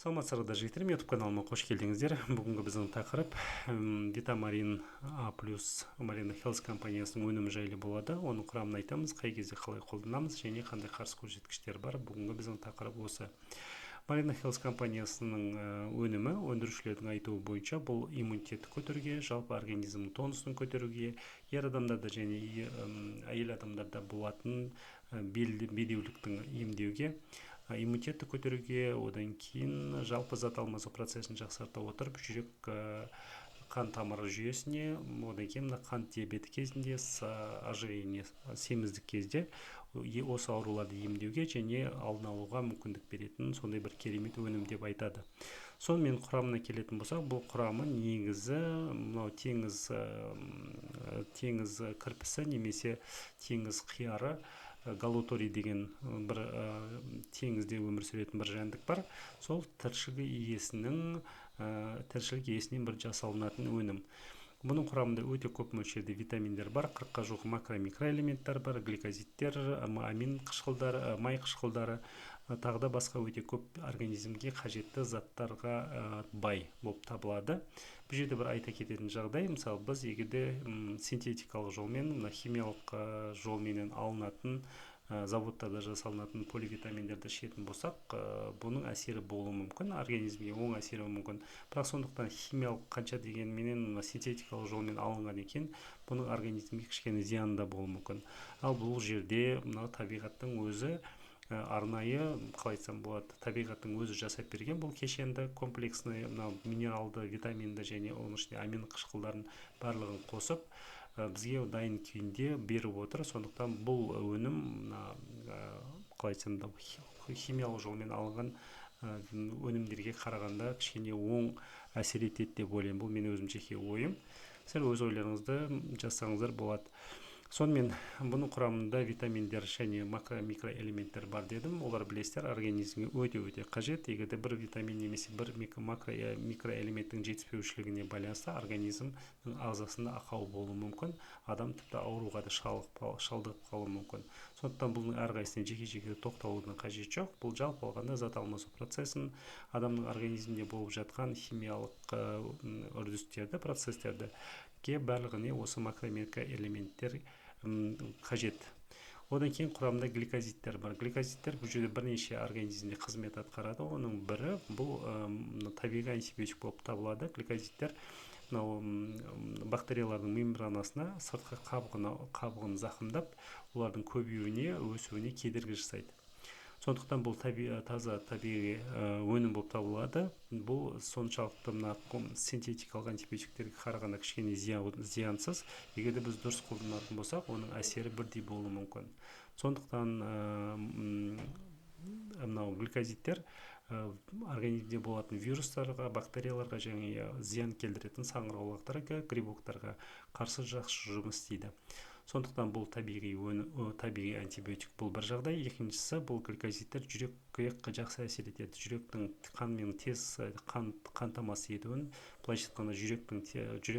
Саламатсыздар, жігіттер! Менің YouTube каналыма қош келдіңіздер. Бүгінгі біздің тақырып Витамарин А плюс Марина Хелс компаниясының өнімі жайлы болады. Оның құрамын айтамыз, қай кезде қалай қолданамыз және қандай қарсы көрсеткіштер бар. Бүгінгі біздің тақырып осы. Марина Хелс компаниясының өнімі, өндірушілердің айтуы бойынша, бұл иммунитетті көтеруге, жалпы организмнің тонусын көтеруге, ер адамдарда және әйел адамдарда болатын бедеуліктің емдеуге, иммунитетті көтеруге, одан кейін жалпы зат алмасу процесін жақсарта отырып, жүрек қан тамыры жүйесіне, одан кейін мына қант диабеті кезінде, ожирение, семіздік кезде осы ауруларды емдеуге және алдын алуға мүмкіндік беретін сондай бір керемет өнім деп айтады. Сонымен, құрамына келетін болсақ, бұл құрамы негізі мынау теңіз кірпісі немесе теңіз қияры, голотурия деген бір теңізде өмір сүретін бір жәндік бар. Сол тіршілік иесінен бір жасалынатын өнім. Бұның құрамында өте көп мөлшерде витаминдер бар, 40-қа жуық макро, микроэлементтер бар, гликозидтер, амин қышқылдары, май қышқылдары, тағы да басқа өте көп организмге қажетті заттарға бай болып табылады. Бұл жерде бір айта кететін жағдай: мысалы, біз егерде синтетикалық жолмен, мына химиялық жолменен алынатын, заводтарда жасалынатын поливитаминдерді ішетін болсақ, бұның әсері болуы мүмкін, организмге оң әсері мүмкін. Бірақ сондықтан химиялық қанша дегенменен мына синтетикалық жолмен алынған екен, бұның организмге кішкене зияны да болуы мүмкін. Ал бұл жерде мына табиғаттың өзі арнайы, қалай айтсам болады, табиғаттың өзі жасап берген бұл кешенді, комплексный, мынау минералды, витаминді және оның ішінде амин қышқылдарын барлығын қосып, бізге дайын күйінде беріп отыр. Сондықтан бұл өнім мына, қалай айтсам да, химиялық жолмен алынған өнімдерге қарағанда кішкене оң әсер етеді деп ойлаймын. Бұл менің өзім жеке ойым, сіздер өз ойларыңызды жазсаңыздар болады. Сонымен, бұның құрамында витаминдер және макро, микроэлементтер бар дедім. Олар, білесіздер, организмге өте өте қажет. Егер де бір витамин немесе бір макро, микроэлементтің жетіспеушілігіне байланысты организмнің ағзасында ақау болуы мүмкін, адам тіпті ауруға да шалдығып қалуы мүмкін. Сондықтан бұның әрқайсысына жеке жеке тоқталудың қажеті жоқ. Бұл жалпы алғанда зат алмасу процесін, адамның организмінде болып жатқан химиялық үрдістерді, процестерді барлығына осы макро, микроэлементтер қажет. Одан кейін құрамында гликозидтер бар. Гликозидтер бұл жерде бірнеше организмде қызмет атқарады. Оның бірі бұл табиғи антибиотик болып табылады. Гликозидтер мынау бактериялардың мембранасына, сыртқы қабығын зақымдап, олардың көбеюіне, өсуіне кедергі жасайды. Сондықтан бұл таза табиғи өнім болып табылады. Бұл соншалықты мына синтетикалық антибиотиктерге қарағанда кішкене зиянсыз. Егер де біз дұрыс қолданатын болсақ, оның әсері бірдей болуы мүмкін. Сондықтан мынау гликозидтер организмде болатын вирустарға, бактерияларға және зиян келтіретін саңырауқұлақтарға, грибоктарға қарсы жақсы жұмыс істейді. Сондықтан бұл табиғи антибиотик. Бұл бір жағдай. Екіншісі, бұл гликозидтер жүрекке жақсы әсер етеді, жүректің қанмен тез қамтамасыз етуін, былайша айтқанда, жүрек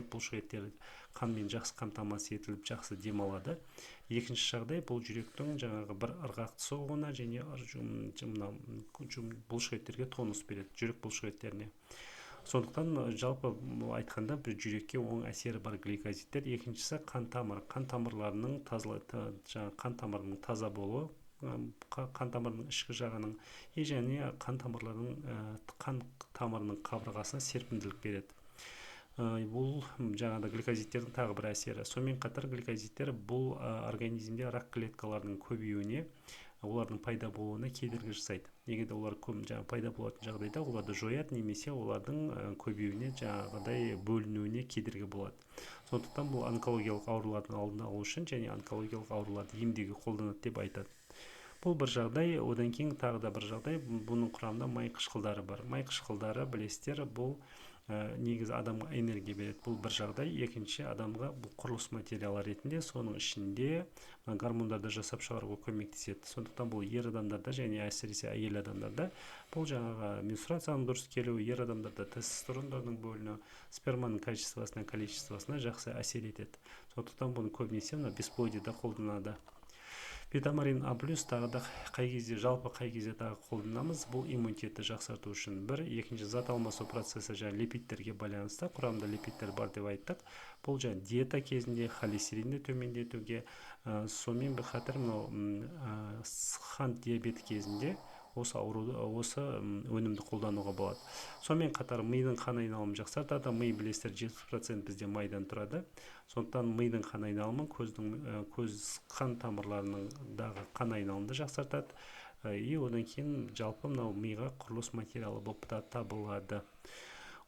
бұлшықеттері қанмен жақсы қамтамасыз етіліп, жақсы демалады. Екінші жағдай, бұл жүректің жаңағы бір ырғақты соғуына және мынау бұлшықеттерге тонус береді, жүрек бұлшықеттеріне. Сондықтан жалпы айтқанда, бір жүрекке оң әсері бар гликозидтер. Екіншісі, қан тамырларының таза, жаңағы қан тамырының таза болуы, қан тамырының ішкі жағының и және қан тамырының қабырғасына серпімділік береді. Бұл жаңағыдай гликозидтердің тағы бір әсері. Сонымен қатар гликозидтер бұл организмде рак клеткаларының көбеюіне, олардың пайда болуына кедергі жасайды. Егер де олар көп жаңағы пайда болатын жағдайда, оларды жояды немесе олардың көбеюіне, жаңағыдай бөлінуіне кедергі болады. Сондықтан бұл онкологиялық аурулардың алдын алу үшін және онкологиялық ауруларды емдеуге қолданады деп айтады. Бұл бір жағдай. Одан кейін тағы да бір жағдай: бұның құрамында май қышқылдары бар. Май қышқылдары, білесіздер, бұл негізі адамға энергия береді. Бұл бір жағдай. Екінші, адамға бұл құрылыс материалы ретінде, соның ішінде гормондарды жасап шығаруға көмектеседі. Сондықтан бұл ер адамдарда және әсіресе әйел адамдарда бұл жаңағы менструацияның дұрыс келуі, ер адамдарда тестостерондардың бөлінуі, сперманың качествосына, количествосына жақсы әсер етеді. Сондықтан бұны көбінесе мына бесплодиеда қолданады. Витамарин А плюс тағы да қай кезде, жалпы қай кезде тағы қолданамыз? Бұл иммунитетті жақсарту үшін бір, екінші зат алмасу процесі және липидтерге байланысты, құрамында липидтер бар деп айттық. Бұл және диета кезінде холестеринді төмендетуге, сонымен бір қатар мынау қант диабеті кезінде осы ауруды, осы өнімді қолдануға болады. Сонымен қатар мидың қан айналымын жақсартады. Ми, білесіздер, 70% бізде майдан тұрады. Сондықтан мидың қан айналымын, көздің, көз қан тамырларындағы қан айналымды жақсартады. И одан кейін жалпы мынау миға құрылыс материалы болып та табылады.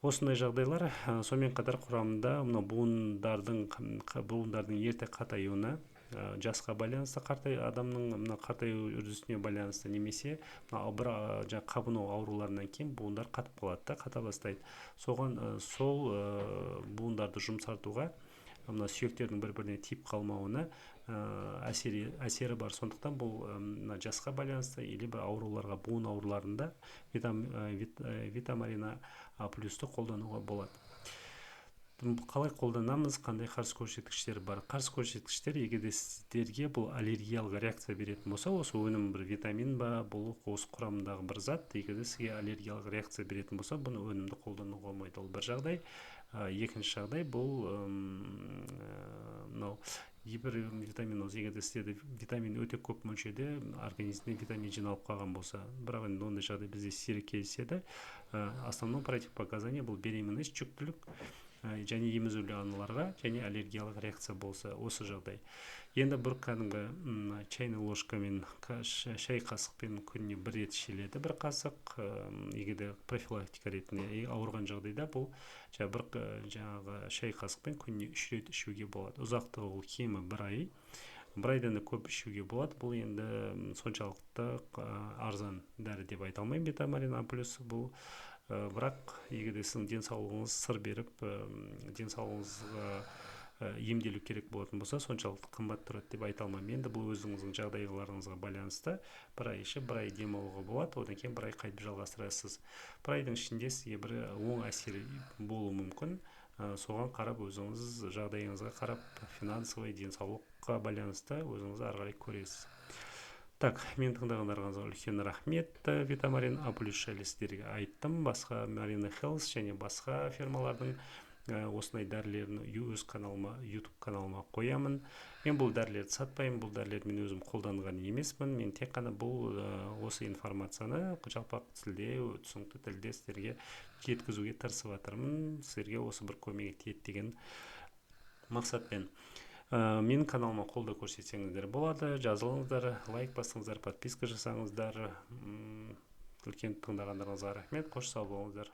Осындай жағдайлар. Сонымен қатар құрамында мынау буындардың ерте қатаюына, жасқа байланысты қартай, адамның мына қартаю үрдісіне байланысты немесе мына бір жаңа қабыну ауруларынан кейін буындар қатып қалады да, қата бастайды. Соған сол буындарды жұмсартуға, мына сүйектердің бір біріне тиіп қалмауына әсері бар. Сондықтан бұл мына жасқа байланысты или бір ауруларға, буын ауруларында Витамарина А плюсті қолдануға болады. Қалай қолданамыз, қандай қарсы көрсеткіштер бар? Қарсы көрсеткіштер: егер де сіздерге бұл аллергиялық реакция беретін болса, осы өнім, бір витамин ба, бұл осы құрамындағы бір зат, егер де сізге аллергиялық реакция беретін болса, бұны өнімді қолдануға болмайды. Ол бір жағдай. Екінші жағдай бұл мынау гипервитаминоз, егер де сіздерде витамин өте көп мөлшерде, организмде витамин жиналып қалған болса. Бірақ енді ондай жағдай бізде сирек кездеседі. Основной противопоказание бұл беременность, жүктілік және емізулі аналарға және аллергиялық реакция болса, осы жағдай. Енді бір кәдімгі чайный ложкамен, шай қасықпен күніне бір рет ішіледі, бір қасық, егер де профилактика ретінде. Ауырған жағдайда бұл бір жаңағы шай қасықпен күніне 3 рет ішуге болады. Ұзақтығы ол кемі бір ай, бір айдан да көп ішуге болады. Бұл енді соншалықты арзан дәрі деп айта алмаймын Витамарин А плюс бұл. Бірақ егер де сіздің денсаулығыңыз сыр беріп, денсаулығыңызға емделу керек болатын болса, соншалықты қымбат тұрады деп айта алмаймын. Енді бұл өзіңіздің жағдайларыңызға байланысты. Бір ай ішіп, бір ай демалуға болады, одан кейін бір ай қайтып жалғастырасыз. Бір айдың ішінде сізге бір оң әсері болуы мүмкін. Соған қарап, өзіңіз жағдайыңызға қарап, финансовый, денсаулыққа байланысты өзіңіз ары қарай көресіз. Так, мені тыңдағандарыңызға үлкен рахмет. Витамарин А плюс жайлы сіздерге айттым. Басқа Марина Хелс және басқа фирмалардың осындай дәрілерін өз каналыма, YouTube каналыма қоямын. Мен бұл дәрілерді сатпаймын, бұл дәрілерді мен өзім қолданған емеспін. Мен тек қана бұл осы информацияны жалпақ тілде, түсінікті тілде сіздерге жеткізуге тырысып жатырмын, сіздерге осы бір көмегі тиеді деген мақсатпен. Менің каналыма қолдау көрсетсеңіздер болады, жазылыңыздар, лайк басыңыздар, подписка жасаңыздар. Үлкен тыңдағандарыңызға рахмет, қош сау болыңыздар.